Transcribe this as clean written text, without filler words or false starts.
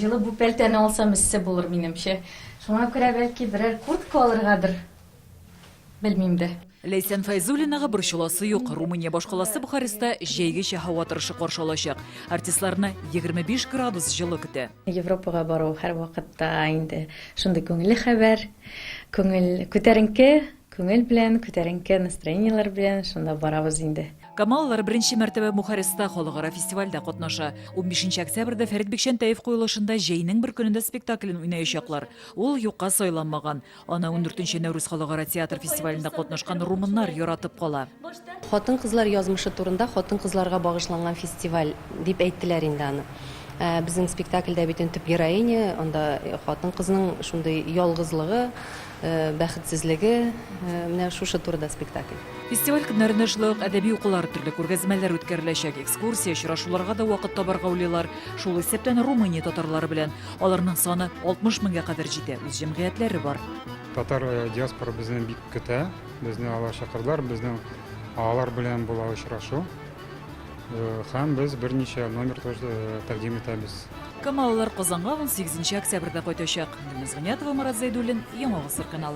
Җылы бу пәлтәне алсам эссе булыр, минемчә. Шуңа күрә, бәлки, берәр куртка алыргадыр? Белмим дә. Ләйсән Фәйзуллинага борчыласы юк, Румыния башкаласы Бухарестта җәйгечә һава торышы каршы алачак. Артистларны 25 градус җылы көтә. Европага бару һәрвакытта инде шундый күңелле хәбәр. Күңел күтәренке, күңел белән, күтәренке настроениеләр белән шунда барабыз инде. Камаллар беренче мәртәбә Бухареста халыкара фестивальдә катнаша. Унбишенче октябрьдә Фәрит Бикчәнтәев куелышында Җәйнең бер көнендә спектаклен уйнаячаклар. Ул юкка сайланмаган. Аны ундүртенче Нәүрүз халыкара театр фестивалендә катнашкан румыннар яратып кала. Хатын-кызлар язмышы турында хатын-кызларга багышланган фестиваль дип әйттеләр инде аны. Безнең спектакльдә бит инде төп героиня, анда хатын-кызның шундый ялгызлыгы, бәхетсезлеге, менә шушы турыда спектакль. Фестиваль көннәрендә шулай ук әдәби укулар, төрле күргәзмәләр үткәреләчәк, экскурсия, очрашуларга да вакыт табарга уйлыйлар, шул исәптән Румыния татарлары белән. Аларның саны 60 меңгә кадәр җитә, үз җәмгыятьләре бар. Татар диаспора безне бик көтә, безне алар чакырдылар, безнең алар белән була очрашу. Һәм без берничә номер тоже тәкъдим итәбез. Камаллылар Казанга унсигезенче октябрьдә кайтачак. Гөлназ Гыйниятова, Марат Зәйдуллин, Яңа Гасыр каналы.